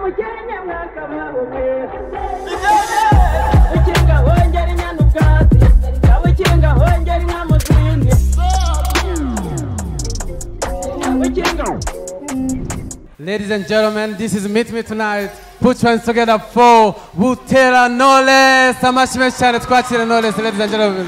Mukenke mwakababumwe Ukinga hongera inyana ubwatsi Ukinga hongera inka mu zindi Ukinga. Ladies and gentlemen, this is Meet Me Tonight. Put your hands together for Butera Knowless. Amashyi menshi cyane twakira Knowless, ladies and gentlemen.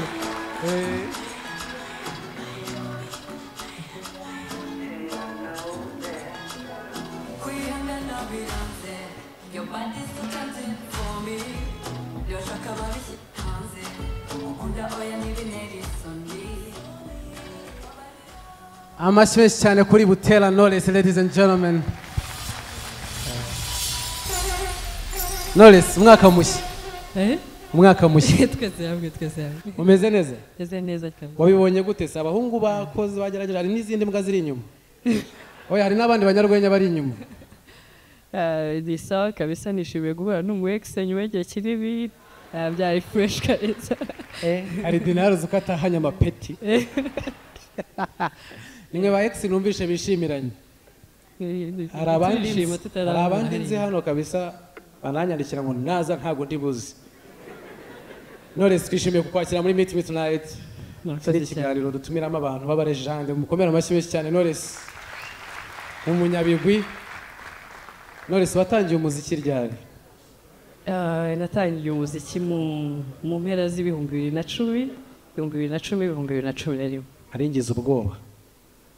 Amashyi menshi cyane kuri Butera Knowless, ladies and gentlemen. Knowless, umwaka mushya. Umwaka mushya. Twese hamwe, twese hamwe. Umeze neza? Meze neza cyane. Wabibonye gute se? Abahungu bakoze bagerageje, hari n'izindi mbwa ziri inyuma. Oya, hari n'abandi banyarwenya bari inyuma. Ni sawa kabisa, nishimiye guhura n'umu ex nyuma y'igihe kinini. Byari fresh kabisa. Hari dinari uzi ko atahanye amapeti. Nimwe ba ex numvishe bishimiranye. Hari abandi nzi hano kabisa bananyandikira ngo naza ntago ndi buzi. Knowless, twishimiye kukwakira muri Meet Me Tonight. Iki ni ikiganiro dutumiramo abantu b'abarejande. Mukomere amashyi menshi cyane Knowless. Umunyabigwi. Knowless, watangiye umuziki ryari? Natangiye umuziki mu mpera z'ibihumbi 2010, 2010, 2011. Naringize ubwoba.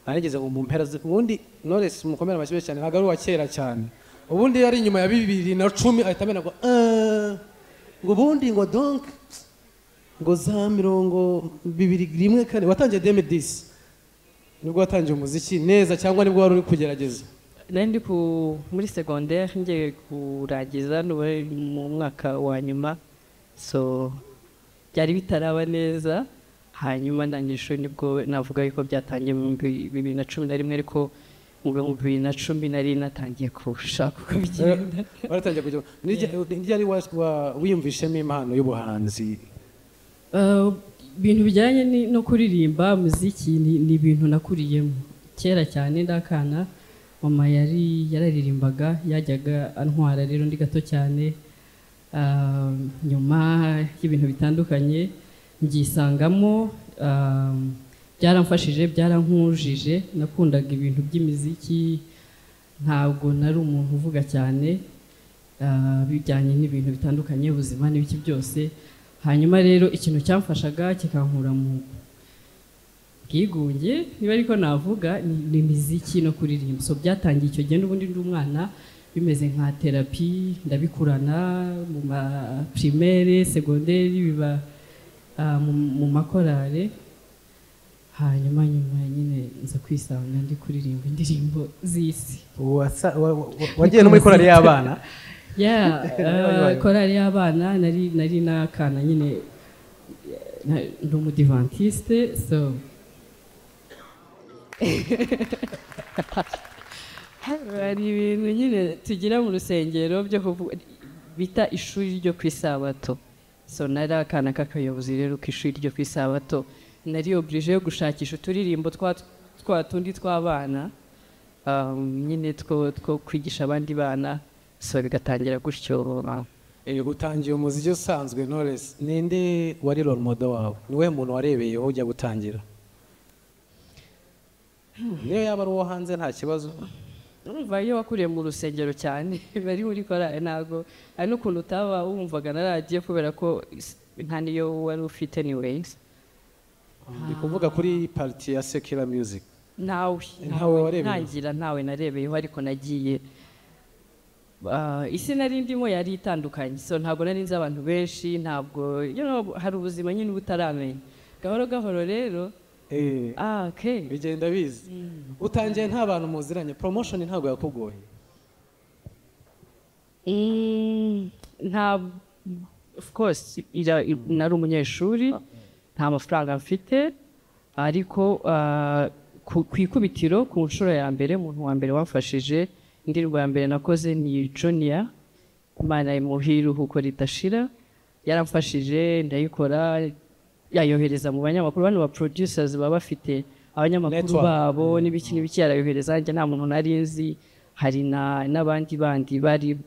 Narigeze ngo mu mpera ubundi Knowless, mukomere amashyi menshi cyane, ntabwo ari uwa kera cyane. Ubundi yari inyuma ya 2010 ahita amena ngo ngo ubundi ngo donc ngo za 2014. Watangiye 2010 nibwo watangiye umuziki neza cyangwa nibwo wari uri kugerageza? Nari ndi muri secondaire ngiye kurangiza, n'ubu mu mwaka wa nyuma, so byari bitaraba neza. Hanyuma ndangije ishuri nibwo navuga yuko byatangiye mu 2011, ariko mu 2010 nari natangiye gushaka uko bigenda. Waratangiye kujya ni ryari wiyumvishemo impano y'ubuhanzi? Ibintu bijyanye no kuririmba, muziki, ni ibintu nakuriyemo kera cyane ndakana. Mama yari yararirimbaga, yajyaga antwara rero ndi gato cyane. Nyuma y'ibintu bitandukanye mbyisangamo, byaramfashije, byarankujije. Nakundaga ibintu by'imiziki, ntabwo nari umuntu uvuga cyane, bijyanye n'ibintu bitandukanye, ubuzima n'ibiki byose. Hanyuma rero ikintu cyamfashaga kikankura mu bwigunge, niba ariko navuga, ni imiziki no kuririmba. So byatangiye icyo gihe n'ubundi ndi umwana, bimeze nka therapy, ndabikurana mu ma primaire, secondaire, biba mu makorale. Hanyuma nyuma nyine nza kwisanga ndi kuririmba indirimbo z'isi. Wagiye no muri korali y'abana? Yeah, korali y'abana nari n'akana nyine, ndi umudivantiste, so hari ibintu nyine tugira mu rusengero byo kuvuga bita ishuri ryo ku isabato. So nari akana k'akayobozi rero k'ishuri ryo ku isabato, nari obligé yo gushakisha uturirimbo twa tundi tw'abana, nyine two kwigisha abandi bana, so bigatangira gutyo. Utangiye umuziki usanzwe, Knowless, ninde wari role model wawe? Niwe muntu warebeyeho ujya gutangira? Niyo yaba ari uwo hanze nta kibazo. Urumva iyo wakuriye mu rusengero cyane, bari muri korali, ntabwo hari n'ukuntu utaba wumvaga na radiyo kubera ko nta niyo wari ufite anyways. Ndi kuvuga kuri partie ya secular music. Ntawe. Ntawe warebeye? Ntangira ntawe narebeyeho, ariko nagiye isi nari ndimo yari itandukanye, so ntabwo nari nzi abantu benshi, ntabwo hari ubuzima nyine uba utaramenya gahoro gahoro rero. Ah, okay. Bigenda biza. Utangiye nta bantu muziranye, promotion ntabwo yakugoye? Nta, of course nari umunyeshuri, nta mafaranga mfite, ariko ku ikubitiro, ku nshuro ya mbere, umuntu wa mbere wamfashije indirimbo ya mbere nakoze ni Junior, Imana imuhe iruhuko ridashira. Yaramfashije ndayikora, yayohereza mu banyamakuru. Bano ba producers baba bafite abanyamakuru Network. babo n'ibiki n'ibiki, yarayohereza. Njye nta muntu nari nzi, hari n'abandi bandi bari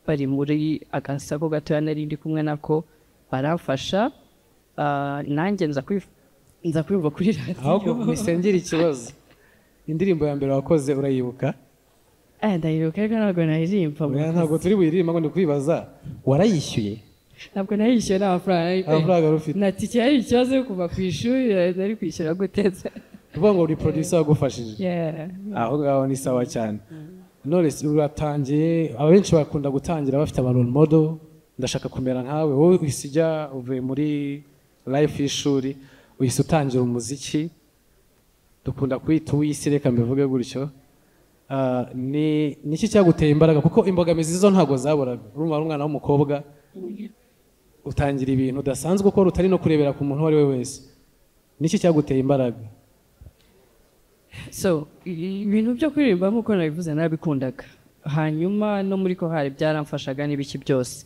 bari muri agasako gatoya nari ndi kumwe nako, baramfasha. Nanjye nza kwiyumva kuri Ahubwo radiyo. Misengera ikibazo, indirimbo ya mbere wakoze urayibuka? Ndayibuka, ariko ntabwo naririmba. Oya, ntabwo turi buyiririmba, ngo ndi kwibaza, warayishyuye? Ntabwo nayishyuye, nta mafaranga nari Amafaranga wari ufite? Na tike yari ikibazo yo kuva ku ishuri, nari kwishyura gutetse? Uvuga ngo uri producer wagufashije? Yeah. Aho ngaho ni sawa cyane. Knowless, uratangiye. Abenshi bakunda gutangira bafite aba role model, ndashaka kumera nkawe. Wowe uhise ujya, uvuye muri life y'ishuri, uhise utangira umuziki dukunda kwita uw'isi, reka mbivuge gutyo. Ni niki cyaguteye imbaraga? Kuko imbogamizi zo ntabwo zaburaga. Urumva ari umwana w'umukobwa utangira ibintu udasanzwe ukora, utari no kurebera ku muntu uwo ari we wese. Niki cyaguteye imbaraga? So ibintu byo kuririmba, nk'uko nabivuze, narabikundaga, hanyuma no muri korali byaramfashaga n'ibiki byose.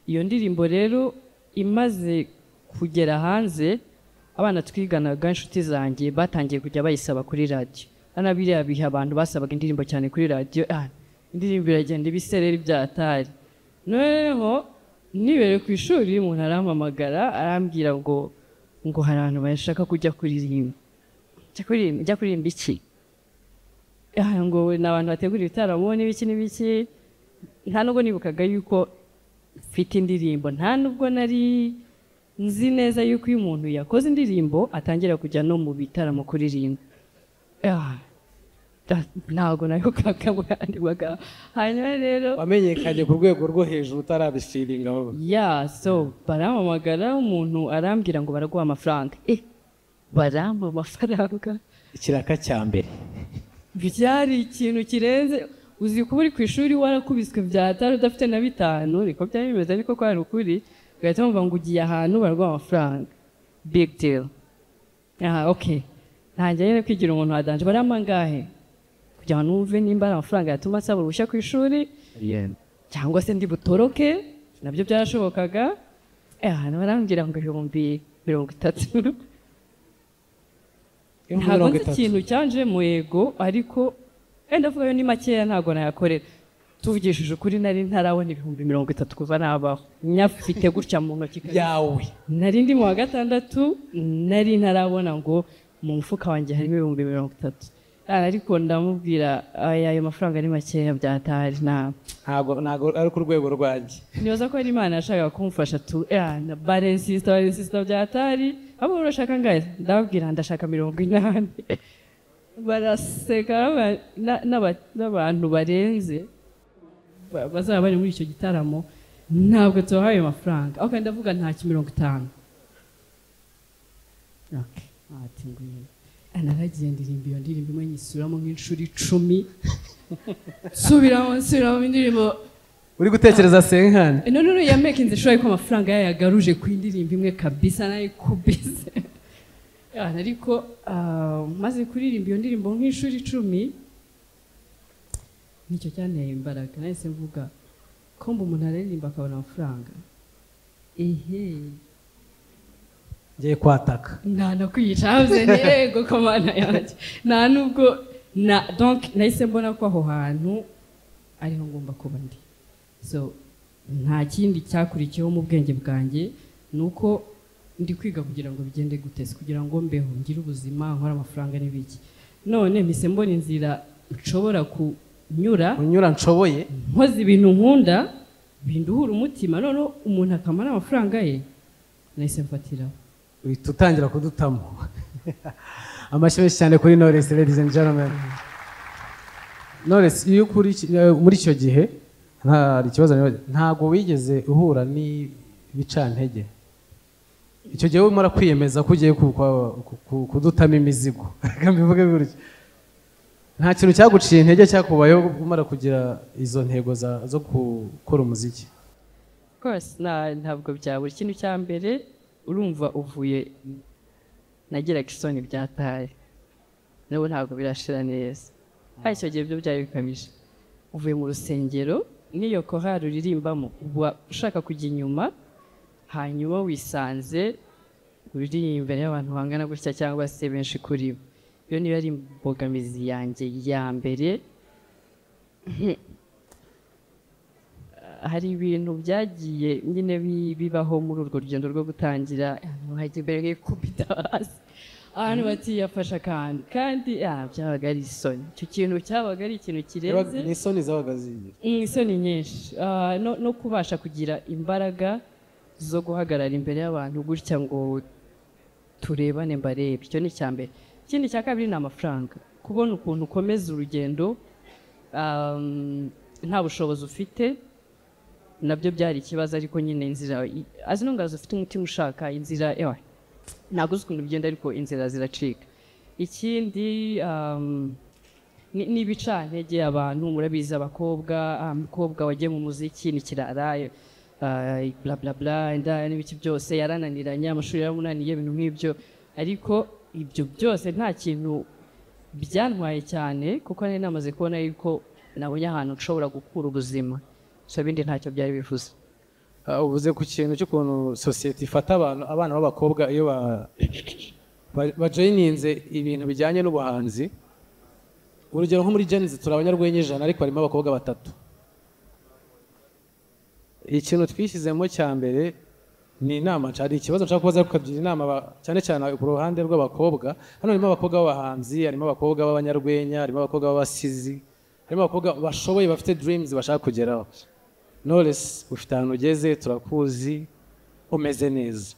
Iyo ndirimbo rero imaze kugera hanze, abana twiganaga, inshuti zanjye, batangiye kujya bayisaba kuri radiyo. Hano biriya bihe abantu basabaga indirimbo cyane kuri radiyo. Indirimbo iragenda ibisereri byatari. Noneho nibereye ku ishuri, umuntu arampamagara, arambwira ngo hari abantu bashaka kujya kuririmba. Jya kuririmba, jya kuririmba iki? Ngo ni abantu bategura ibitaramo n'ibiki n'ibiki. Nta nubwo nibukaga yuko mfite indirimbo, nta nubwo nari nzi neza yuko iyo umuntu yakoze indirimbo atangira kujya no mu bitaramo kuririmba. Ntabwo nabibukaga mu yandi magambo. Hanyuma rero Wamenyekanye ku rwego rwo hejuru utarabifeelinga wowe. Yeah, so barampamagara, umuntu arambwira ngo baraguha amafaranga. Barampa amafaranga. Ikiraka cya mbere. Byari ikintu kirenze. Uzi kuba uri ku ishuri warakubiswe byatari, udafite na 5, niko byari bimeze, ariko kwari ukuri, ugahita wumva ngo ugiye ahantu baraguha amafaranga, big deal. Aha, okay, ntangiye nyine kwigira umuntu wa danger. Barampa angahe? Kugira ngo numve nimba ari amafaranga yatuma nsaba uruhushya ku ishuri cyangwa se ndi butoroke, nabyo byarashobokaga. Ahantu barambwira ngo 30,000. Ibihumbi Ntabwo mirongo nzi itatu. ikintu cyanje mu yego, ariko wenda ndavuga yo ni makeya, ntabwo nayakorera. Tuvugishije ukuri, nari ntarabona 30,000 kuva nabaho, nyafite gutya mu ntoki kabisa. Yawe? Nari ndi mu wa gatandatu, nari ntarabona ngo mu mufuka wanjye harimo 30,000. Ariko ndamubwira, aya, ayo mafaranga ni makeya byatari nta Ntabwo ari ku rwego rwanjye. Nibaza ko ari Imana yashakaga kumfasha tu. Barinsista, barinsista byatari, abo urashaka angahe? Ndababwira ndashaka 80. Baraseka, n'abantu barenze bazaba bari muri icyo gitaramo, ntabwo tubahaye ayo mafaranga. Okay, ndavuga ntacyo, 50. Okay. Ati ngwino. Naragiye ndirimba iyo ndirimbo imwe, nyisubiramo nk'inshuro 10, nsubiramo, nsubiramo indirimbo. Uri gutekereza senkani? No, ya making sure ko amafaranga yayagaruje ku indirimbo imwe kabisa, nayikubise. Ariko maze kuririmba iyo ndirimbo nk'inshuro 10, nicyo cyanteye imbaraga. Nahise mvuga ko mba umuntu aririmba akabona amafaranga, ehe. Ngiye kwataka. Nta no kwiyica habuze, ni yego komana yanjye, nta nubwo na donc nahise mbona ko aho hantu ariho ngomba kuba ndi. So nta kindi cyakurikiyeho mu bwenge bwanjye, ni uko ndi kwiga kugira ngo bigende gute se, kugira ngo mbeho ngire ubuzima, nkore amafaranga n'ibiki. None mpise mbona inzira nshobora kunyura. Kunyura nshoboye. Nkoze ibintu nkunda binduhura umutima, noneho umuntu akamara amafaranga ye, nahise mfatiraho. Uhita utangira kudutamo. Amashyi menshi cyane kuri Knowless, ladies and gentlemen. Knowless, iyo kuri muri icyo gihe nta ikibazo nibaza, ntabwo wigeze uhura n'ibicantege icyo gihe umara kwiyemeza ko ugiye kudutamo imizigo? Reka mbivuge gutyo, nta kintu cyaguciye intege cyakubayeho umara kugira izo ntego zo gukora umuziki? Of course, ntabwo byabura. Ikintu cya mbere, urumva uvuye, nagiraga isoni byataye, n'ubu ntabwo birashira neza, hari icyo gihe byo byari bikabije. Uvuye mu rusengero n'iyo korali uririmbamo, uba ushaka kujya inyuma, hanyuma wisanze uri imbere y'abantu bangana gutya cyangwa se benshi kuri bo. Iyo niyo ari imbogamizi yanjye ya mbere. Hari ibintu byagiye nyine bibaho muri urwo rugendo rwo gutangira, nkajya imbere nkikubita hasi, abantu bati yafashe akantu, kandi byabaga ari isoni. Icyo kintu cyabaga ari ikintu kirenze. Ni isoni zabaga zigira. Isoni nyinshi. No kubasha kugira imbaraga zo guhagarara imbere y'abantu gutya ngo turebane mbarebe, icyo ni icya mbere. Ikindi cya kabiri ni amafaranga. Kubona ukuntu ukomeza urugendo nta bushobozi ufite nabyo byari ikibazo, ariko nyine inzira, as long as ufite umutima ushaka inzira, ewa ntabwo uzi ukuntu bigenda ariko inzira ziracika. Ikindi ni ibicantege abantu, murabizi abakobwa, umukobwa wagiye mu muziki ni kirara, bla bla bla, inda n'ibiki byose, yarananiranye, amashuri yaramunaniye, ibintu nk'ibyo. Ariko ibyo byose nta kintu byantwaye cyane, kuko nari namaze kubona yuko nabonye ahantu nshobora gukura ubuzima, so ibindi ntacyo byari bivuze. Uvuze ku kintu cy'ukuntu sosiyete ifata abantu, abana b'abakobwa iyo bajoyininze ibintu bijyanye n'ubuhanzi. Urugero nko muri Gen-Z turi abanyarwenya 100, ariko harimo abakobwa 3. Ikintu twishyizemo cya mbere ni inama, hari ikibazo nshaka kubaza ariko ukagira inama cyane cyane ku ruhande rw'abakobwa. Hano harimo abakobwa b'abahanzi, harimo abakobwa b'abanyarwenya, harimo abakobwa b'abasizi, harimo abakobwa bashoboye bafite dreams bashaka kugeraho. Knowless, ufite ahantu ugeze, turakuzi, umeze neza.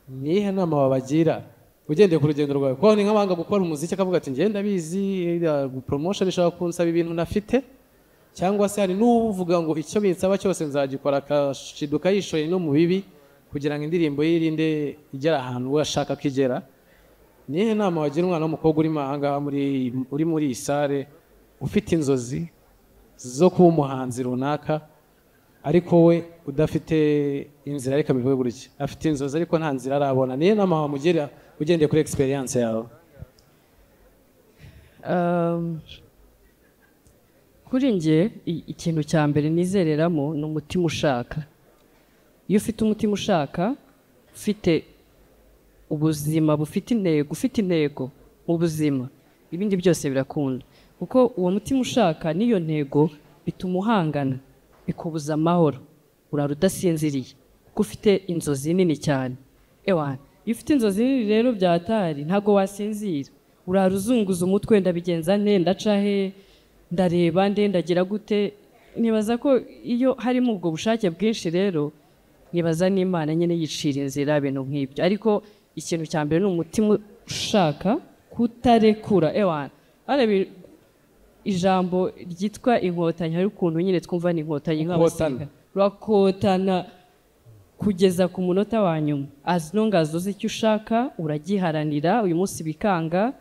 Nihe nama wabagira ugendeye ku rugendo rwawe? Kuko ni nk'abanga gukora umuziki akavuga ati ngenda bizi promotion ishobora kunsaba ibintu nafite, cyangwa se hari n'uvuga ngo icyo binsaba cyose nzagikora, akashiduka yishoye no mu bibi kugira ngo indirimbo yirinde igera ahantu we ashaka ko igera. Nihe nama wagira umwana w'umukobwa urimo aha ngaha uri muri iyi sare, ufite inzozi zo kuba umuhanzi runaka, ariko we udafite inzira, reka bivuge gutya, afite inzozi ariko nta nzira arabona? Nihe nama wamugira ugendeye kuri experience yawe? Kuri njye ikintu cya mbere nizereramo ni umutima ushaka. Iyo ufite umutima ushaka, ufite ubuzima bufite intego, ufite intego mu buzima, ibindi byose birakunda. Kuko uwo mutima ushaka n'iyo ntego bituma uhangana, bikubuza amahoro, urara udasinziriye kuko ufite inzozi nini cyane. Ewana, iyo ufite inzozi nini rero byatari ntabwo wasinzira, urara uzunguza umutwe, ndabigenza nte, ndaca he, ndareba nde, ndagira gute. Nibaza ko iyo harimo ubwo bushake bwinshi rero, nibaza n'Imana nyine yicira inzira, ibintu nk'ibyo. Ariko ikintu cya mbere ni umutima ushaka, kutarekura. Ewana, hano ijambo ryitwa inkotanyi, hari ukuntu nyine twumva ni inkotanyi nk'abasirikare, urakotana kugeza ku munota wa nyuma. As long as uzi icyo ushaka uragiharanira, uyu munsi bikanga,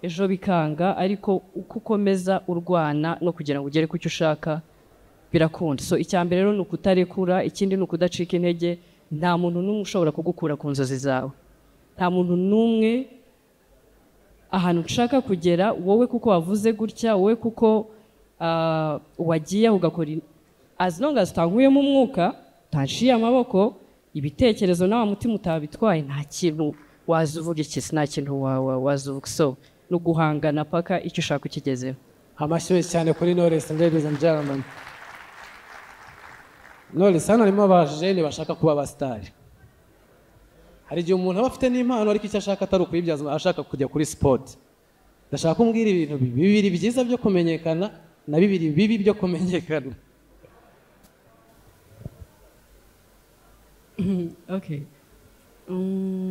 ejo bikanga, ariko uko ukomeza urwana no kugira ngo ugere ku cyo ushaka birakunda. So icya mbere rero ni ukutarekura, ikindi ni ukudacika intege. Nta muntu n'umwe ushobora kugukura ku nzozi zawe, nta muntu n'umwe ahantu ushaka kugera wowe kuko wavuze gutya, wowe kuko wagiye ugakora, as long as utankuyemo umwuka, utanciye amaboko, ibitekerezo nawe mutima utabitwaye, nta kintu wazuvuga iki, nta kintu wazuvuga. So no guhangana paka icyo ushaka ukigezeho. Amashyi cyane kuri Knowless, ladies and gentlemen. Knowless, hano harimo abajene bashaka kuba abasitari. Hari igihe umuntu aba afite n'impano ariko icyo ashaka atari ukuyibyaza, ashaka kujya kuri sport. Ndashaka kumbwira ibintu bibiri byiza byo kumenyekana na bibiri bibi byo kumenyekana. Okay.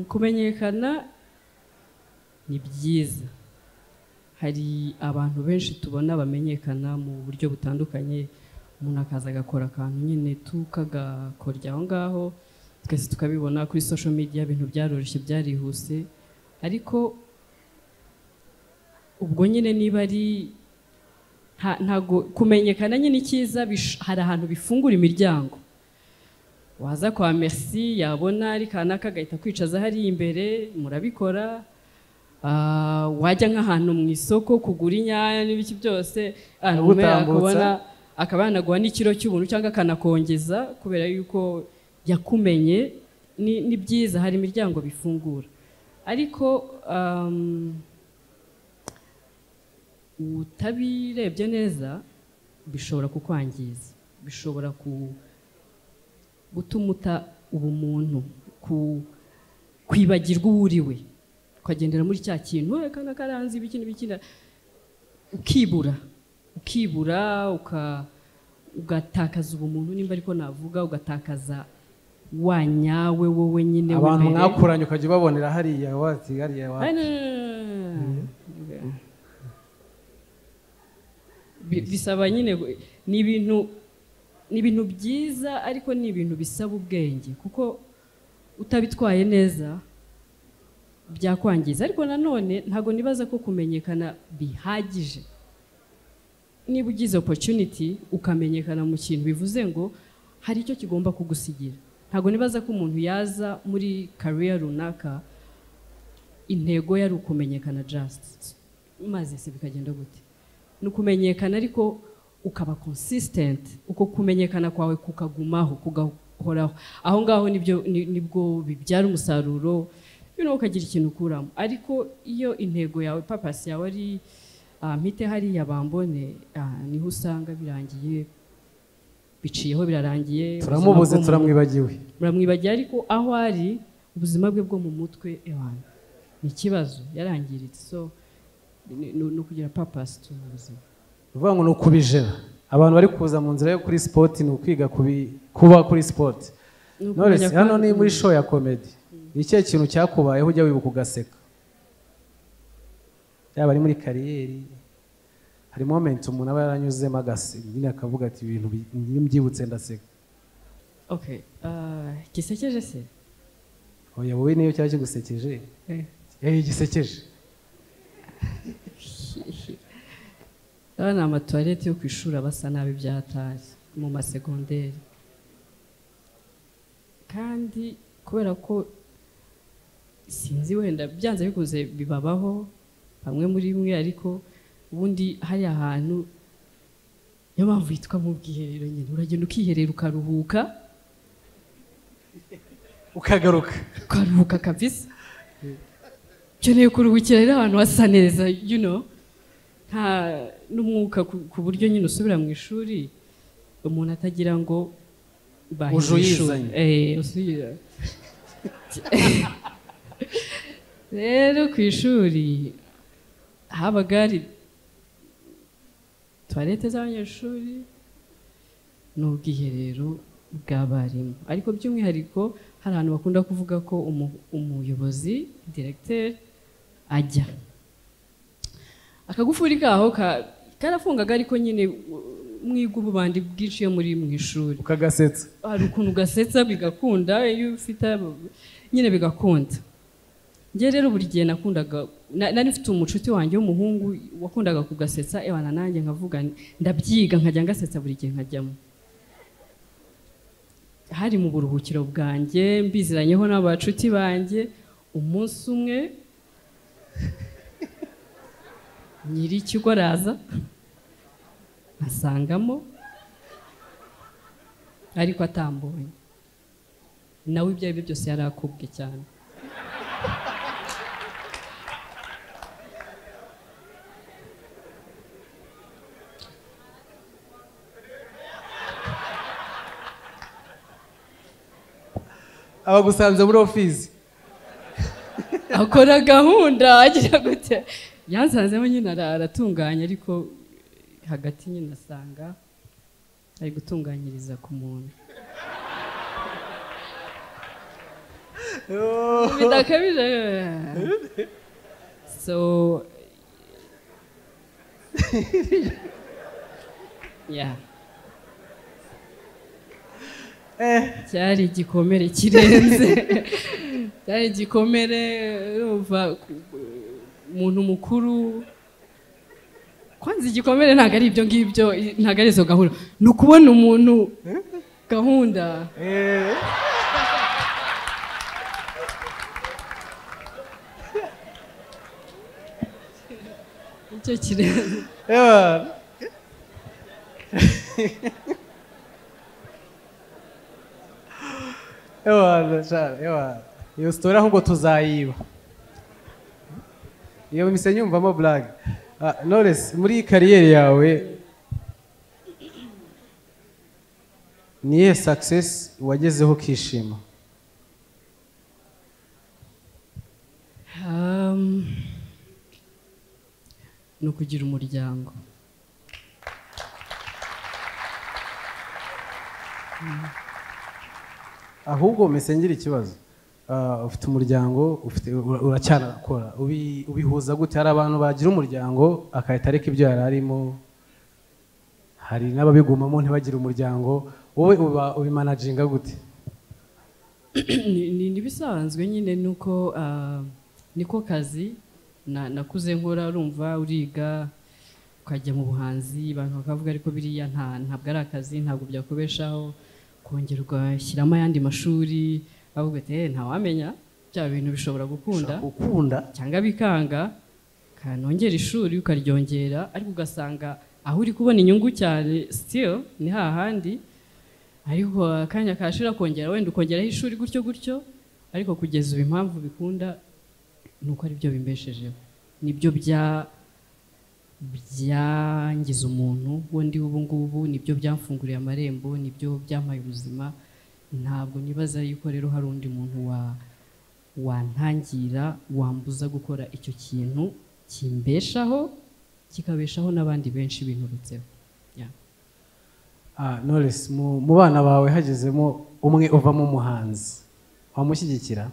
Kumenyekana ni byiza. Hari abantu benshi tubona bamenyekana mu buryo butandukanye, umuntu akaza agakora akantu nyine tukagakorya aho ngaho, twese tukabibona kuri social media, ibintu byaroroshye byarihuse. Ariko ubwo nyine niba ari ntago kumenyekana nyine icyiza, hari ahantu bifungura imiryango. Waza kwa Merci yabona ari kanaka agahita kwicaza hari imbere, murabikora. Wajya nk'ahantu mu isoko kugura inyanya n'ibiki byose, akubona akaba yanaguha n'ikiro cy'ubuntu cyangwa akanakongeza kubera yuko yakumenye. Ni byiza, hari imiryango bifungura. Ariko utabirebye neza bishobora kukwangiza, Bishobora gutuma uta ubumuntu, kwibagirwa uwo uriwe, ukagendera muri cya kintu kana karanzi ibiki n'ibiki, ukibura ugatakaza ubumuntu, nimba ariko navuga, ugatakaza wa nyawe wowe nyine. Abantu mwakuranye ukajya ubabonera hariya wati hariya wati. Bisaba nyine, ni ibintu byiza ariko ni ibintu bisaba ubwenge, kuko utabitwaye neza byakwangiza. Ariko nanone ntago nibaza ko kumenyekana bihagije. Niba ugize opportunity ukamenyekana mu kintu, bivuze ngo hari icyo kigomba kugusigira. Ntago nibaza ko umuntu yaza muri career runaka intego yari ukumenyekana just maze se bikagenda gute. Ni ukumenyekana ariko ukaba consistent, uko kumenyekana kwawe kukagumaho, kugahoraho. Aho ngaho nibwo bibyara umusaruro, ukagira ikintu ukuramo. Ariko iyo intego yawe, purpose yawe ari mpite hariya bambone, niho usanga birangiye, biciyeho birarangiye, turamubuze, turamwibagiwe, muramwibagiye. Ariko aho ari ubuzima bwe bwo mu mutwe ewana ni ikibazo, yarangiritse. So ni ukugira purpose mu buzima. Uvuga ngo ni ukubijera. Abantu bari kuza mu nzira yo kuri sport ni ukwiga kuba kuri sport. Knowless, hano ni muri show ya comedy. Ni ikihe kintu cyakubayeho ujya wibuka ugaseka? Yaba ari muri kariyeri, hari moment umuntu aba yaranyuzemo agaseka nyine akavuga ati ibintu mbyibutse ndaseka. Okay, gisekeje se? Oya, wowe niyo cyaba kigusekeje. Gisekeje. Abana amatoilette yo kwishura basa nabi byatari mu masegonderi. Kandi kubera ko sinzi wenda byanze bikuze bibabaho bamwe muri mwe, ariko ubundi hari ahantu niyo mpamvu yitwa mu bwiherero nyine, uragenda ukiherera ukaruhuka, ukagaruka ukaruhuka kabisa. Ukeneye kuruhukira rero ahantu hasa neza, you know, nta n'umwuka, ku buryo nyine usubira mu ishuri umuntu atagira ngo ujuyizanye. Rero ku ishuri habaga hari toilette z'abanyeshuri n'ubwiherero bw'abarimu, ariko by'umwihariko hari ahantu bakunda kuvuga ko umuyobozi directeur ajya. Akagufuri kaho karafungaga, ariko nyine mwiga ububandi bwinshi yo muri mu ishuri ukagasetsa, hari ukuntu ugasetsa bigakunda, iyo ufite nyine bigakunda. Njye rero buri gihe nakundaga, nari mfite umucuti wanjye w'umuhungu wakundaga kugasetsa, ewana nanjye nkavuga ndabyiga nkajya ngasetsa buri gihe nkajyamo. Hari mu buruhukiro bwanjye mbiziranyeho n'abacuti banjye, umunsi umwe nyiri ikigo araza asangamo ariko atambonye, nawe ibyo aribyo byose yari akubwe cyane. Abagusanze muri office akora gahunda agira gute, yansanzemo nyine aratunganya, ariko hagati nyine asanga ari gutunganyiriza ku muntu bidakabije. So yeah, cyari igikomere kirenze, cyari igikomere. Urumva umuntu mukuru kwanza igikomere ntabwo ari ibyo ngibyo, ntabwo ari izo gahunda, ni ukubona umuntu gahunda. Icyo kirenze. Iyo story ahubwo tuzayiba. Iyo mise nyumvamo blague. Knowless, muri kariyeri yawe Ni iyihe success wagezeho ukishima? Ni ukugira umuryango. Ahubwo mesengera ikibazo. Ufite umuryango, ufite uracyanakora, ubihuza gute? Hari abantu bagira umuryango akahita areka ibyo yari arimo, hari n'ababigumamo ntibagire umuryango, wowe uba ubimanaginga gute? Ni bisanzwe nyine, nuko niko kazi nakuze nkora. Urumva uriga ukajya mu buhanzi, abantu bakavuga ariko biriya ntabwo ari akazi, ntabwo byakubeshaho, kongera ugashyiramo ayandi mashuri, bavuga ati ntawamenya bya bintu bishobora gukunda cyangwa bikanga, kanongera ishuri ukaryongera, ariko ugasanga aho uri kubona inyungu cyane still ni hahandi, ariko akanya kashira kongera wenda ukongeraho ishuri gutyo gutyo, ariko kugeza ubu impamvu bikunda nuko ari byo bimbeshejeho, nibyo byangiza umuntu wundi ubu ngubu, nibyo byamfunguriye amarembo, nibyo byampaye ubuzima. Ntabwo nibaza yuko rero hari undi muntu wantangira wambuza gukora icyo kintu kimbeshaho kikabeshaho n'abandi benshi binturutseho. Knowless, mu bana bawe hagezemo umwe uvamo umuhanzi, wamushyigikira?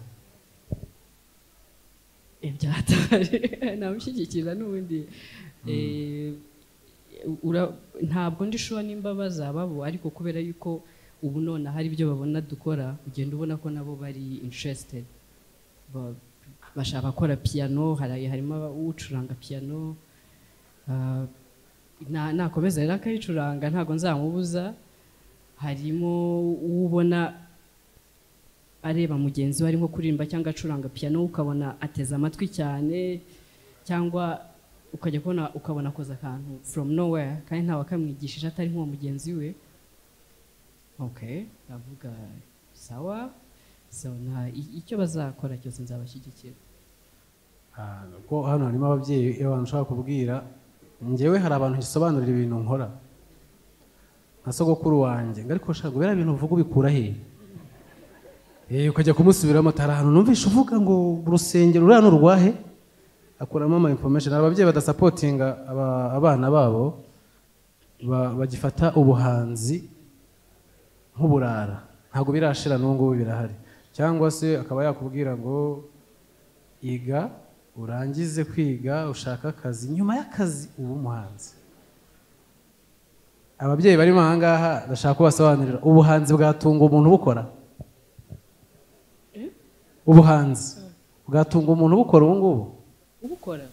Ibyatari namushyigikira n'ubundi. Ntabwo ndi sure nimba bazababo, ariko kubera yuko ubu none hari ibyo babona dukora, ugenda ubona ko nabo bari interested, bashaka gukora piano, harimo ucuranga piano, nakomeza rero akayicuranga ntabwo nzamubuza. Harimo ubona areba mugenzi we arimo kuririmba cyangwa acuranga piano, ukabona ateze amatwi cyane, cyangwa ukajya kubona ukabona akoze akantu from nowhere kandi ntawe akamwigishije atari nk'uwo mugenzi we. Okay, ndavuga sawa, so na icyo bazakora cyose nzabashyigikira. Ko hano harimo ababyeyi, iyo abantu ushaka kubwira, njyewe hari abantu ngisobanurira ibintu nkora nka sogokuru wanjye, ariko ushaka kubera ibintu uvuga ubikura he? Ukajya kumusubiramo atari ahantu numvishe uvuga ngo urusengero ruriya ni urwahe, akuramo ama information. Hari ababyeyi badasapotinga abana babo, bagifata ubuhanzi nk'uburara, ntabwo birashira n'ubu ngubu birahari. Cyangwa se akaba yakubwira ngo iga urangize kwiga ushaka akazi, nyuma y'akazi uba umuhanzi. Ababyeyi barimo aha ngaha ndashaka kubasobanurira ubuhanzi bwatunga umuntu ubukora. Ubuhanzi bwatunga umuntu ubukora ubu ngubu ubukora.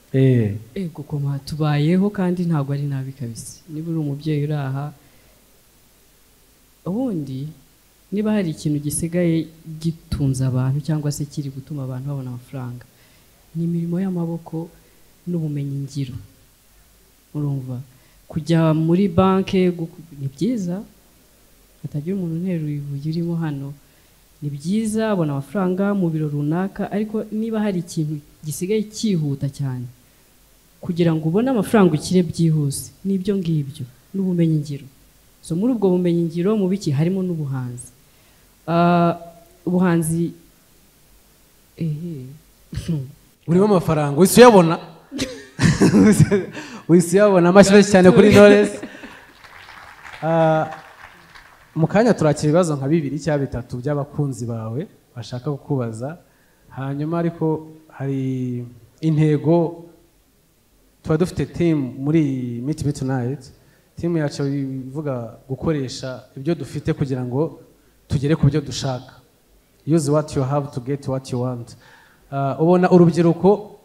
Ego koma tubayeho kandi ntabwo ari nabi kabisa. Niba uri umubyeyi uri aha, ubundi niba hari ikintu gisigaye gitunze abantu cyangwa se kiri gutuma abantu babona amafaranga, ni imirimo y'amaboko n'ubumenyi ngiro. Urumva kujya muri banke ni byiza, hatagira umuntu unteruye ibuye urimo hano, ni byiza abona amafaranga mu biro runaka, ariko niba hari ikintu gisigaye cyihuta cyane kugira ngo ubone amafaranga ukire byihuse, nibyo ngibyo n'ubumenyi ngiro. So muri ubwo bumenyi ngiro mu biki harimo n'ubuhanzi. Ubuhanzi urimo amafaranga wese uyabona, wese uyabona. Amashyi cyane kuri Knowless. Mu kanya turakira ibibazo nka 2 cyangwa 3 by'abakunzi bawe bashaka kukubaza, hanyuma ariko hari intego tuba dufite team muri Meet Me Tonight. Team yacu ivuga gukoresha ibyo dufite kugira ngo tugere ku byo dushaka. Use what you have to get what you want. Ubona urubyiruko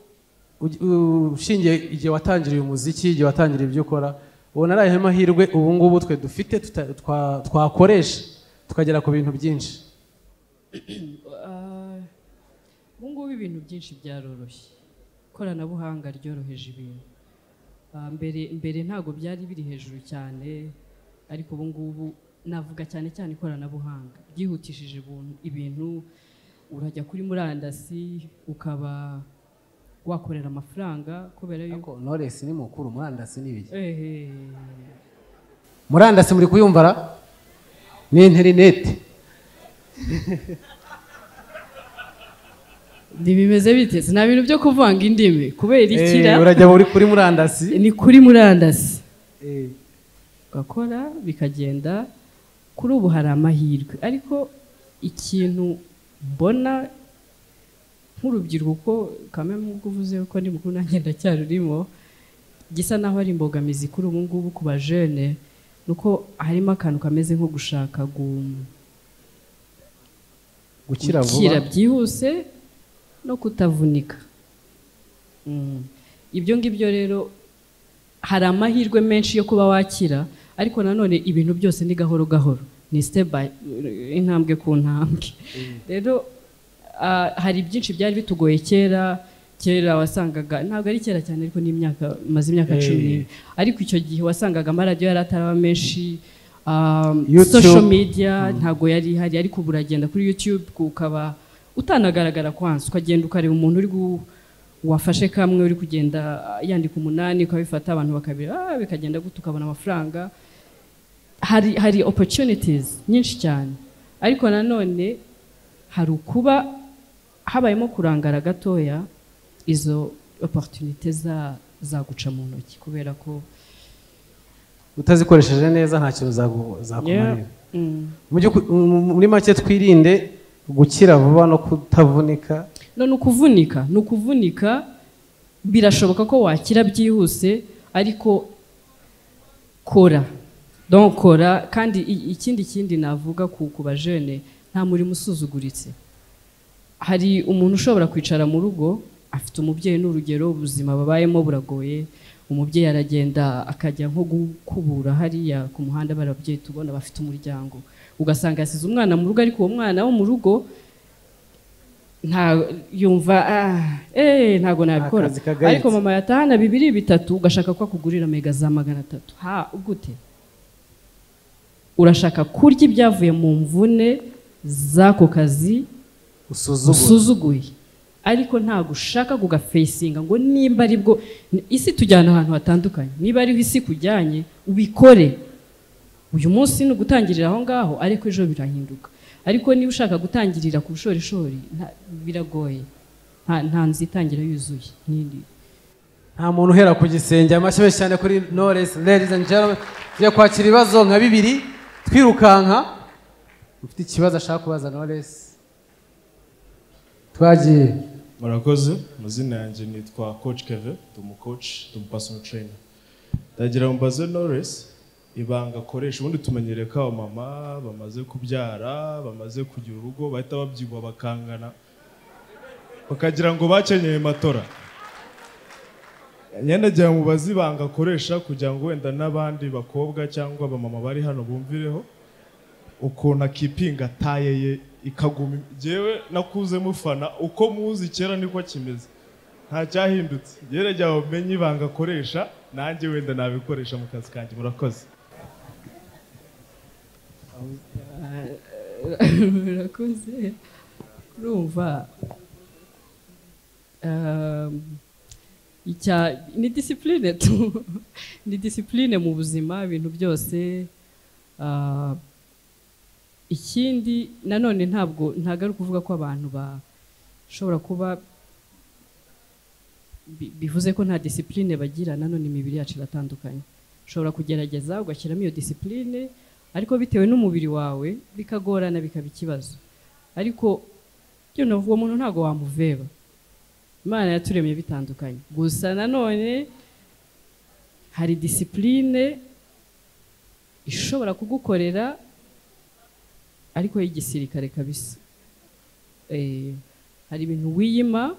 ushingiye igihe watangiriye umuziki, igihe watangiriye ibyo ukora, ubona ari amahirwe ubu ngubu twe dufite twakoresha tukagera ku bintu byinshi? Ubu ngubu ibintu byinshi byaroroshye, ikoranabuhanga ryoroheje ibintu. Mbere ntabwo byari biri hejuru cyane, ariko ubu ngubu navuga cyane cyane ikoranabuhanga ryihutishije ibintu. Urajya kuri murandasi ukaba wakorera amafaranga kubera yuko Knowless ni mukuru, murandasi ni ibiki? Murandasi muri kuyumva ra? Ni interineti. Ntibimeze bite? Nta bintu byo kuvanga indimi kubera ikira. Urajya uri kuri murandasi. Ni kuri murandasi. Ugakora bikagenda. Kuri ubu hari amahirwe, ariko ikintu mbona nk'urubyiruko kamwe nk'uko uvuze ko ndi mukuru nanjye ndacyarurimo, gisa naho ari imbogamizi kuri ubu ngubu ku bajene, nuko harimo akantu kameze nko gushaka gukira vuba, gukira byihuse no kutavunika. Ibyo ngibyo rero hari amahirwe menshi yo kuba wakira, ariko nanone ibintu byose ni gahoro gahoro, ni step by intambwe ku ntambwe. Rero hari byinshi byari bitugoye kera. Kera wasangaga, ntabwo ari kera cyane ariko ni imyaka, maze imyaka 10, ariko icyo gihe wasangaga amaradiyo yari ataraba menshi, social media ntabwo yari ihari, ariko ubu uragenda kuri YouTube ukaba utanagaragara kwanza, ukagenda ukareba umuntu uri wafashe kamwe uri kugenda yandika 8 ukabifata abantu bakabira, bikagenda gute, ukabona amafaranga. Hari opportunities nyinshi cyane, ariko nanone hari ukuba habayemo kurangara gatoya, izo opportunities zaguca mu ntoki kubera ko utazikoresheje neza nta kintu zakumarira. Muri make twirinde gukira vuba no kutavunika. No, ni ukuvunika. Birashoboka ko wakira byihuse, ariko kora. Donc kora. Kandi ikindi navuga ku bajene, nta murimo usuzuguritse. Hari umuntu ushobora kwicara mu rugo afite umubyeyi, n'urugero ubuzima babayemo buragoye, umubyeyi aragenda akajya nko gukubura hariya ku muhanda, barabyeyi tubona bafite umuryango, ugasanga yasize umwana mu rugo, ariko uwo mwana wo mu rugo nta yumva ntago nabikora, ariko mama yatahana 2 3 ugashaka ko akugurira mega za 300. Ha, gute? Urashaka kurya ibyavuye mu mvune z'ako kazi usuzuguye, ariko ntago ushaka kugafacinga ngo nimba ari bwo isi tujyana ahantu hatandukanye, niba ari isi kujyanye ubikore uyu munsi ni ugutangirira aho ngaho, ariko ejo birahinduka. Ariko niba ushaka gutangirira ku bushorishori biragoye, nta nzitangira yuzuye. Nta muntu uhera ku gisenge. Amashyi menshi cyane kuri Knowless. Ladies and gentlemen, tugiye kwakira ibibazo nka 2 twirukanka. Ufite ikibazo ashaka kubaza Knowless, twagiye. Murakoze. Amazina yanjye nitwa Coach Keve, ndi umu coach, ndi umu personal trainer. Ndagira ngo mbaze Knowless ibanga akoresha. Ubundi tumenyereye ko abamama bamaze kubyara, bamaze kugira urugo, bahita babyibuha bakangana, bakagira ngo bakenyeye matora. Nyenda mubaze ibanga akoresha kugira ngo wenda n'abandi bakobwa cyangwa abamama bari hano bumvireho ukuntu akipinga taye ye ikaguma. Jewe nakuze mufana, uko muzi kera niko kimeze, nta cyahindutse. Gerageza umenye ibanga akoresha, nanjye wenda nabikoresha mu kazi kanjye. Murakoze. Murakoze. Urumva ni discipline tu, ni discipline mu buzima, ibintu byose. Ikindi nanone ntabwo ari ukuvuga ko abantu bashobora kuba bivuze ko nta discipline bagira, nanone imibiri yacu iratandukanye. Ushobora kugerageza ugashyiramo iyo discipline, ariko bitewe n'umubiri wawe bikagorana, bikaba ikibazo. Ariko uwo muntu ntabwo wamuveba, Imana yaturemye bitandukanye. Gusa nanone hari discipline ishobora kugukorera ariko y'igisirikare kabisa. Hari ibintu wiyima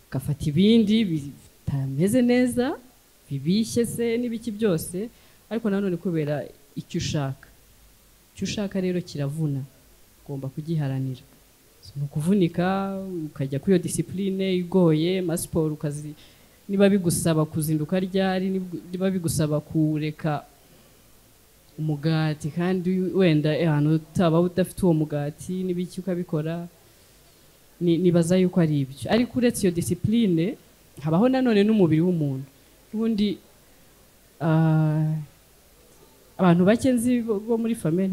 ugafata ibindi bitameze neza, bibishye se n'ibiki byose, ariko nanone kubera icyo ushaka. Icyo ushaka rero kiravuna, ugomba kugiharanira. Ni ukuvunika ukajya kuri iyo discipline igoye, masiporo ukazi, niba bigusaba kuzinduka ryari, niba bigusaba kureka umugati kandi wenda ahantu utaba udafite uwo mugati n'ibiki ukabikora, nibaza yuko ari ibyo. Ariko uretse iyo discipline habaho nanone n'umubiri w'umuntu. Ubundi Abantu bake nzi bo muri famille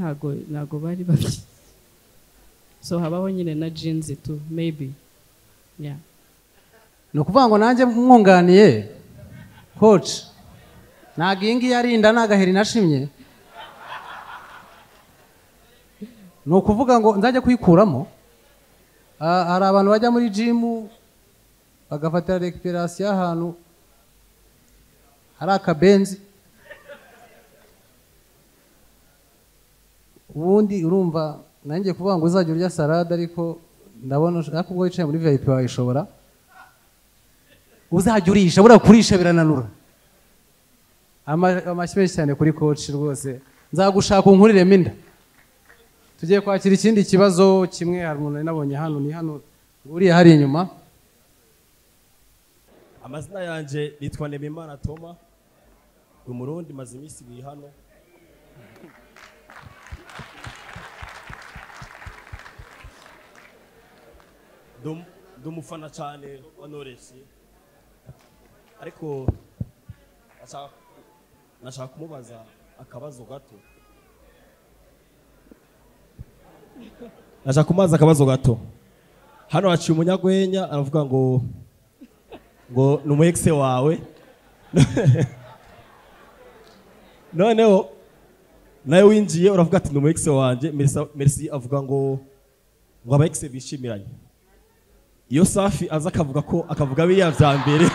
ntago bari babyi. So habaho nyine na jeans too maybe. Yeah. Ni ukuvuga ngo nanjye mwunganiye coach, ntabwo iyi ngiyi ari inda n'agaheri nashimye. Ni ukuvuga ngo nzajya kuyikuramo. Hari abantu bajya muri gym bagafatira récupération ahantu hari akabenzi. Ubundi urumva nanjye kuvuga ngo uzajya urya salade, ariko ndabona ariko ubwo wicaye muri VIP wayishobora. Uzajya urisha, buriya kurisha birananura. Amashyi menshi cyane kuri coach rwose, nzagushaka unkuriremo inda. Tugiye kwakira ikindi kibazo kimwe. Hari umuntu nari nabonye hano, ni hano uriya hari inyuma. Amazina yanje nitwa Nemimana Toma, Umurundi, maze iminsi ibiri hano. Ndumufana cyane wa Knowless, ariko nashaka kumubaza akabazo gato. Nashaka kumubaza akabazo gato. Hano haciye umunyagwenya aravuga ngo ni umu ex wawe. Noneho nawe winjiye uravuga ati ni umu ex wanje. Merci avuga ngo aba ex bishimiranye. Iyo Safi aza akavuga ko akavuga biriya vya mbere.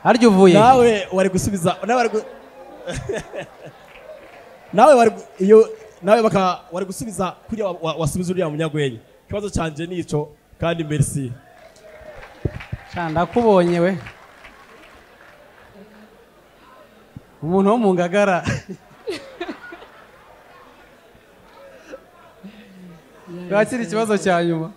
Harya uvuye nawe wari gusubiza, nawe wari iyo nawe baka wari gusubiza kuri wasubiza uriya munyagwenya. Ikibazo canje nico kandi merci. Ndakubonye we, umuntu wo mu Ngagara. Twakira ikibazo cya nyuma.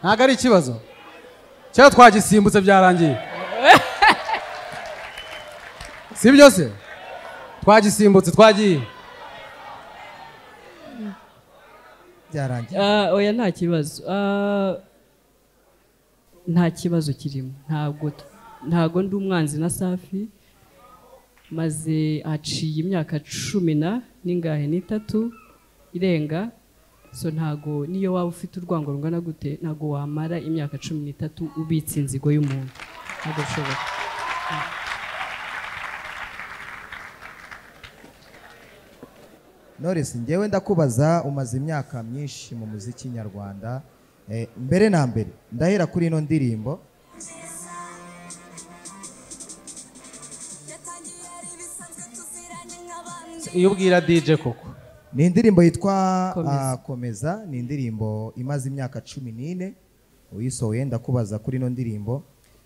Ntabwo ari ikibazo cyangwa twagisimbutse byarangiye, si byo se? Twagisimbutse twagiye byarangiye. Oya nta kibazo, nta kibazo kirimo. Ntabwo ndi umwanzi na Safi, maze aciye imyaka 13 irenga. So ntago niyo waba ufite urwango rungana gute, ntago wamara imyaka 13 ubitse inzigo y'umuntu, ntago bishoboka. Knowless, njyewe ndakubaza, umaze imyaka myinshi mu muziki nyarwanda. Mbere na mbere ndahera kuri ino ndirimbo. Iyo ubwira DJ koko ni indirimbo yitwa Komeza, ni indirimbo imaze imyaka 14 uyisohoye. Ndakubaza kuri ino ndirimbo,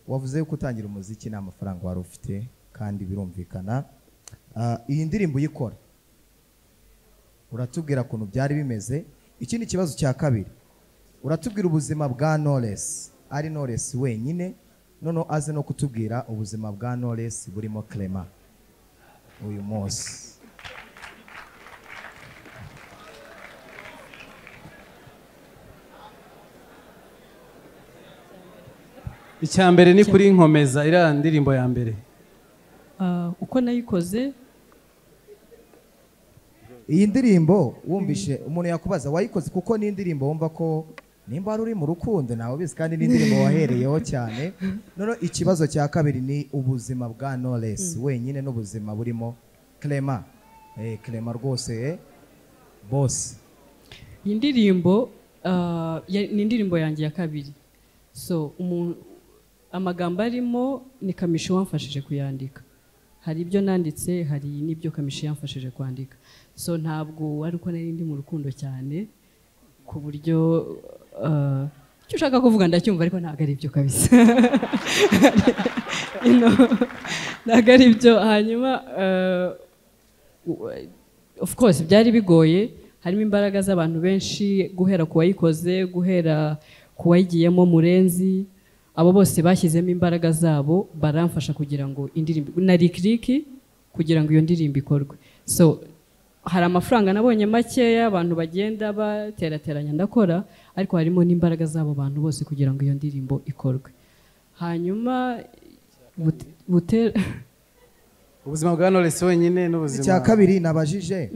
wavuze yuko utangira umuziki nta mafaranga wari ufite kandi birumvikana. Iyi ndirimbo uyikora uratubwira ukuntu byari bimeze. Ikindi kibazo cya kabiri, uratubwira ubuzima bwa Knowless, ari Knowless wenyine, noneho aze no kutubwira ubuzima bwa Knowless burimo Clement uyu munsi. Icya mbere ni kuri Nkomeza, iriya ndirimbo ya mbere. Uko nayikoze iyi ndirimbo, wumvishe umuntu yakubaza wayikoze kuko ni indirimbo wumva ko nimba wari uri mu rukundo nawe ubizi, kandi ni indirimbo wahereyeho cyane. Noneho ikibazo cya kabiri ni ubuzima bwa Knowless wenyine n'ubuzima burimo Clement. Clement rwose boss. Iyi ndirimbo ni indirimbo yanjye ya kabiri. So amagambo arimo ni Kamishi wamfashije kuyandika. Hari ibyo nanditse, hari n'ibyo Kamishi yamfashije kwandika. So ntabwo wari uko nari ndi mu rukundo cyane ku buryo icyo ushaka kuvuga ndacyumva, ariko ntabwo ari ibyo kabisa. Ntabwo ari ibyo. Hanyuma of course byari bigoye, harimo imbaraga z'abantu benshi, guhera ku wayikoze, guhera ku wayigiyemo Murenzi, abo bose bashyizemo imbaraga zabo baramfasha kugira ngo indirimbo na Lick kugira ngo iyo ndirimbo ikorwe. So Hari amafaranga nabonye makeya abantu bagenda baterateranya ndakora, ariko harimo n'imbaraga z'abo bantu bose kugira ngo iyo ndirimbo ikorwe. Hanyuma ubuzima bwa Knowless wenyine n'ubuzima. Icya kabiri nabajije,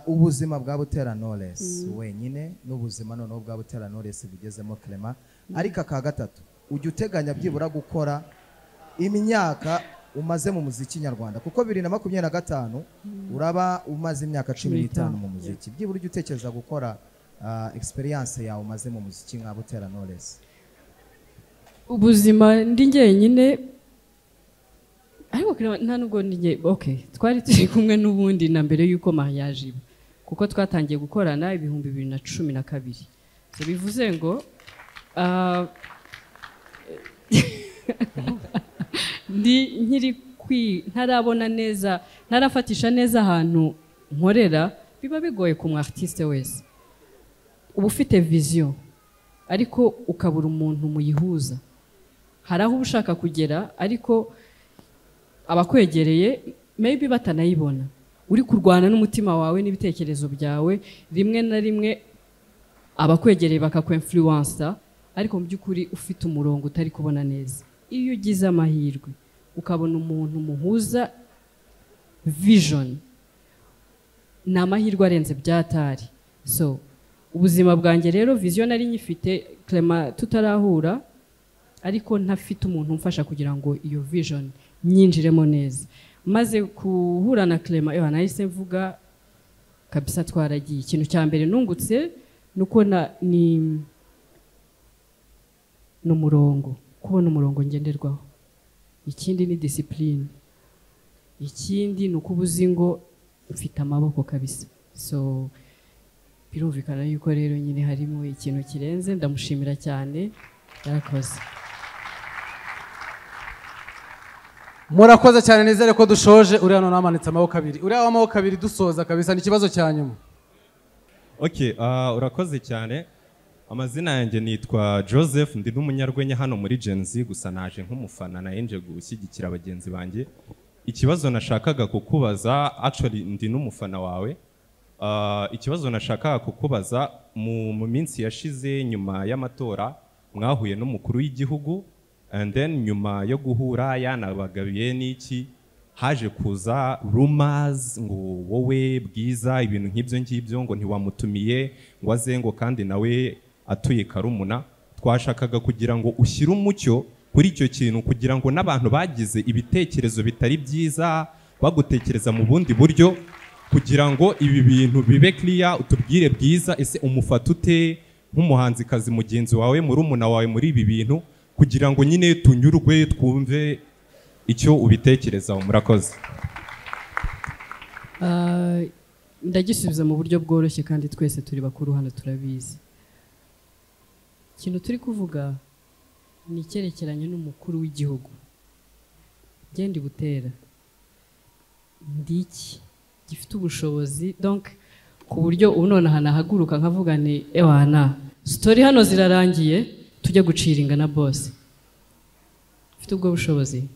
ubuzima bwa Butera Knowless wenyine n'ubuzima noneho bwa Butera Knowless bugezemo Clement. Ariko aka gatatu, ujya uteganya byibura gukora imyaka umaze mu muziki nyarwanda, kuko 2025 uraba umaze imyaka 15 mu muziki. Byibura ujya utekereza gukora experience yawe umaze mu muziki nka Butera Knowless? Ubuzima ndi njyenyine, ariko nta nubwo ndi, okay, twari turi kumwe n'ubundi na mbere y'uko mariage iba, kuko twatangiye gukorana 2012. So bivuze ngo ndi nkiri ntarabona neza, ntarafatisha neza ahantu nkorera. Biba bigoye ku mu artiste wese, uba ufite vision ariko ukabura umuntu muyihuza. Hari aho uba ushaka kugera ariko abakwegereye maybe batanayibona, uri kurwana n'umutima wawe n'ibitekerezo byawe. Rimwe na rimwe abakwegereye bakakwinfluensa, ariko mu by'ukuri ufite umurongo utari kubona neza. Iyo ugize amahirwe ukabona umuntu muhuza vision, ni amahirwe arenze byatari. So ubuzima bwanjye rero, vision nari nyifite Clement tutarahura, ariko ntafite umuntu umfasha kugira ngo iyo vision nyinjiremo neza. Maze guhura na Clement, yo nahise mvuga kabisa twaragiye. Ikintu cya mbere nungutse nuko ni n'umurongo, kubona umurongo ngenderwaho. Ikindi ni discipline, ikindi ni uko ubuzi ngo mfite amaboko kabisa. So birumvikana yuko rero nyine harimo ikintu kirenze. Ndamushimira cyane, yarakoze. Murakoze cyane, nizere ko dushoje. Uriya none amanitse amaboko abiri, uriya w'amaboko abiri dusoza kabisa, ni ikibazo cya nyuma. Okay, urakoze cyane. Amazina yanjye nitwa Joseph, ndi n'umunyarwenya hano muri Gen Z, gusa naje nk'umufana nayenje gushyigikira bagenzi banjye. Ikibazo nashakaga kukubaza, actually ndi n'umufana wawe. Ikibazo nashakaga kukubaza, mu minsi yashize nyuma y'amatora mwahuye n'umukuru w'igihugu, and then nyuma yo guhura yanabagabiye n'iki, haje kuza rumors ngo wowe Bwiza ibintu nk'ibyo ngibyo, ngo ntiwamutumiye ngo aze, ngo kandi nawe atuye Karumuna. Twashakaga kugira ngo ushyire umucyo kuri icyo kintu, kugira ngo n'abantu bagize ibitekerezo bitari byiza bagutekereza mu bundi buryo, kugira ngo ibi bintu bibe clear. Utubwire Bwiza, ese umufata ute nk'umuhanzikazi mugenzi wawe, murumuna wawe muri ibi bintu, kugira ngo nyine tunyurwe twumve icyo ubitekerezaho. Murakoze. Ndagisubiza mu buryo bworoshye kandi twese turi bakuru hano turabizi. Ikintu turi kuvuga ni icyerekeranye n'umukuru w'igihugu. Genda Butera ndi iki gifite ubushobozi, donc ku buryo ubu nonaha nahaguruka nkavuga ni ewana story hano zirarangiye, tujye guciringa na boss. Mfite ubwo bushobozi,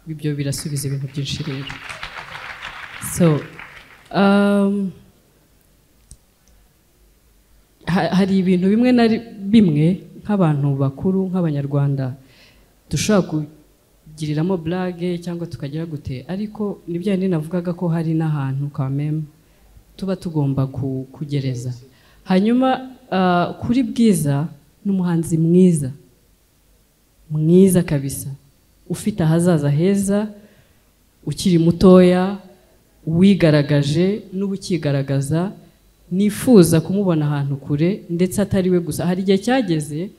ibyo birasubiza ibintu byinshi rero. So hari ibintu bimwe na bimwe nk'abantu bakuru nk'abanyarwanda dushobora kugiriramo blague cyangwa tukagira gute, ariko nibyo nari navugaga ko hari n'ahantu quand même tuba tugomba kugereza. Hanyuma kuri Bwiza, ni umuhanzi mwiza mwiza kabisa, ufite ahazaza heza, ukiri mutoya, wigaragaje n'ubukigaragaza. Nifuza kumubona ahantu kure, ndetse atari we gusa. Hari igihe cyageze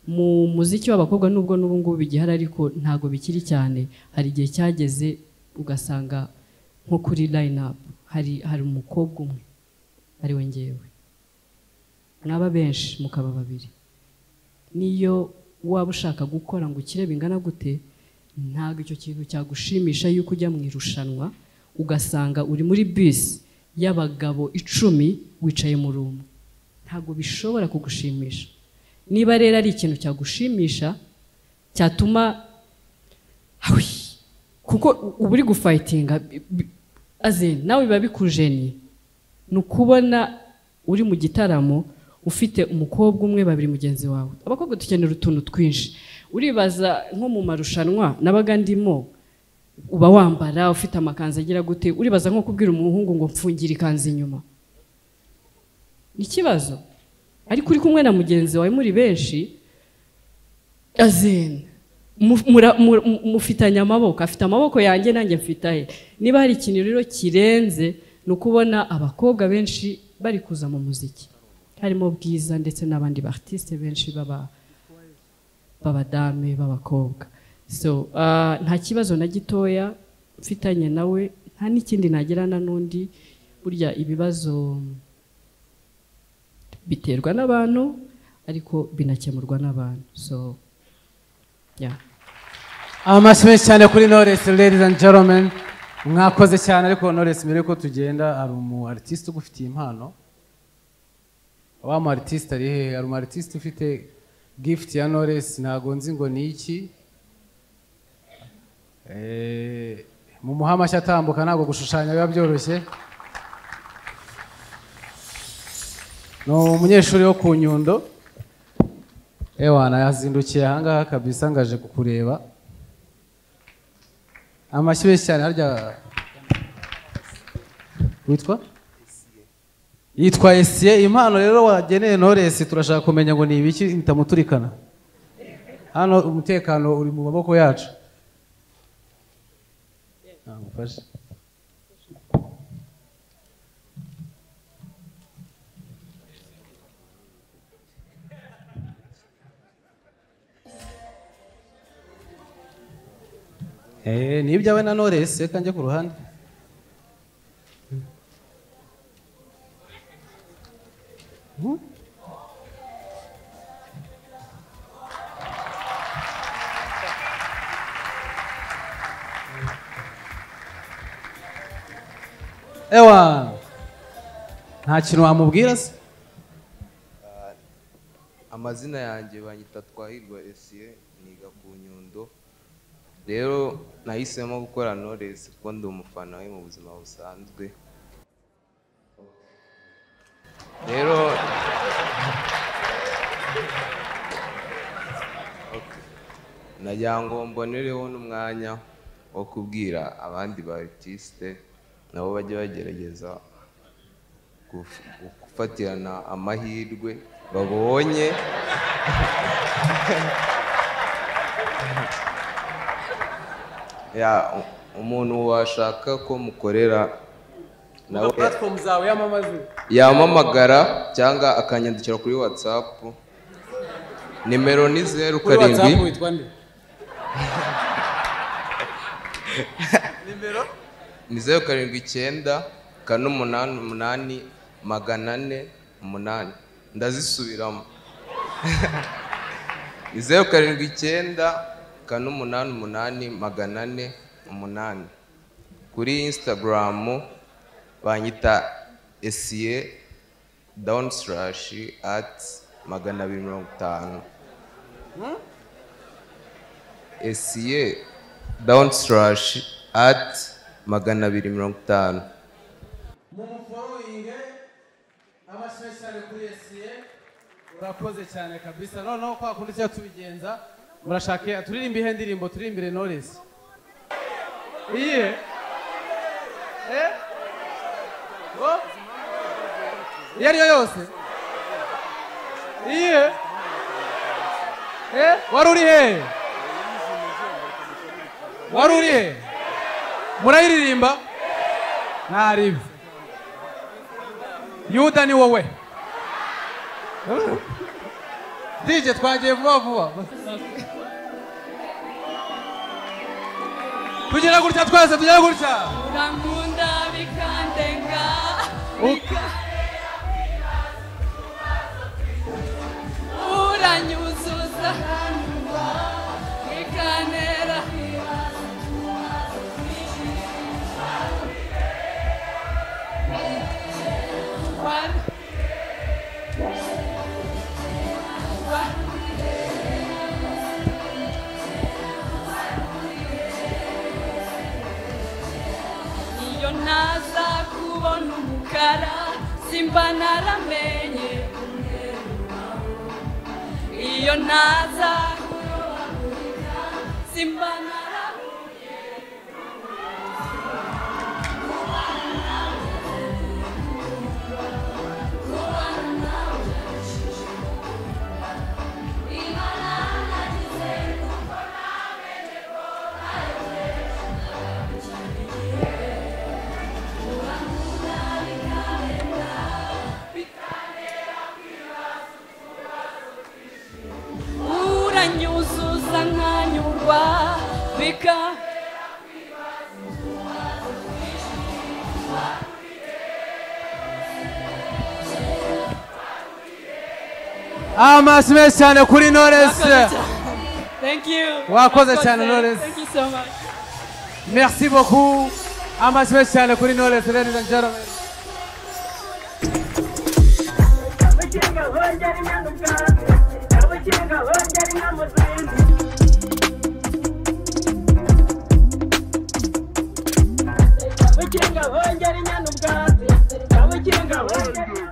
mu muziki w'abakobwa, nubwo n'ubu ngubu bigihari ariko ntago bikiri cyane, hari igihe cyageze ugasanga nko kuri line up hari umukobwa umwe ari we ngewe, mwaba benshi mukaba babiri. Niyo waba ushaka gukora ngo ukire bingana gute, ntago icyo kintu cyagushimisha yuko ujya mu irushanwa ugasanga uri muri bus y'abagabo 10 wicaye mu room. Ntago bishobora kugushimisha. Niba rero ari ikintu cyagushimisha cyatuma Kuko uba uri gufightinga aze nawe biba bikujeniye. Ni ukubona uri mu gitaramo ufite umukobwa umwe, babiri, mugenzi wawe. Abakobwa dukenera utuntu twinshi. Uribaza nko mu marushanwa nabaga ndimo, uba wambara ufite amakanzu agira gute, uribaza nko kubwira umuhungu ngo mfungire ikanzu inyuma, ni ikibazo. Ariko uri kumwe na mugenzi wawe muri benshi, azena mufitanye amaboko, afite amaboko yanjye nanjye mfite aye. Niba hari ikintu rero kirenze, ni ukubona abakobwa benshi bari kuza mu muziki, harimo Bwiza ndetse n'abandi ba artiste benshi baba b'abadame b'abakobwa. So nta kibazo na gitoya mfitanye nawe, nta n'ikindi nagirana n'undi. Burya ibibazo biterwa n'abantu ariko binakemurwa n'abantu. So yeah. Amashyi menshi cyane kuri Knowless, ladies and gentlemen. Mwakoze cyane. Ariko Knowless, mbere yuko tugenda, hari umu artiste ugufitiye impano. Wa mu artiste ari hehe? Hari umu artiste ufite gift ya Knowless, ntago nzi ngo ni iki. Mu muha amashyi atambuka, ntabwo gushushanya biba byoroshye. Ni umunyeshuri wo ku Nyundo. Ewana yazindukiye ahangaha kabisa ngaje kukureba. Amashyi menshi cyane. Harya witwa? Yitwa Esie. Impano rero wageneye Knowless, turashaka kumenya ngo ni ibiki bitamuturikana. Hano umutekano uri mu maboko yacu. Ngufashe. Ni ibyawe na Knowless, reka njye ku ruhande. Ewa, nta kintu wamubwira se? Amazina yanjye banyita Twahirwa Esie, niga ku Nyundo. Rero nahisemo gukora Knowless kuko ndi umufana we mu buzima busanzwe. Rero nagira ngo mbonereho n'umwanya wo kubwira abandi ba artiste nabo bajye bagerageza gufatirana amahirwe babonye. Ya, umuntu washaka ko mukorera nawe platform zawe yamamaze, yamamagara cyangwa akanyandikira kuri WhatsApp. Nimero ni 0 Kuri WhatsApp 7 witwa nde? Nimero ni 0 7 9 4 8 8 400 8. Ndazisubiramo. Ni 0 7 9 4 8 8 400 8. Kuri Instagram banyita Esie down slash at 250. Esie down slash at 250. Mumufollowinge. Amashyi cyane kuri Esie, urakoze cyane kabisa. Noneho kwa kundi cyo tubigenza, murashaka turirimbe ihe ndirimbo? Turirimbire Knowless iyihe? Iyo ariyo yose. Iyihe? Wari uri he? Wari uri he? Murayiririmba ntaribi. Yuda ni wowe. DJ twagiye vuba vuba. Tugera gutya twese, tugera gutya. Urankunda bikandenga, uranyuzuza bikanera. Simba naramenye iyo ntaza simba narahuye. Uranyuzuza nkanyurwa bika Amashyi menshi cyane kuri Knowless. Thank you. Wakoze cyane, Knowless. Thank you so much. Merci beaucoup. Amashyi menshi cyane kuri Knowless, ladies and gentlemen. Kabukinga hongera inyana ubwatsi, kabukinga hongera inka mu zindi. Kabukinga hongera inyana ubwatsi, kabukinga hongera.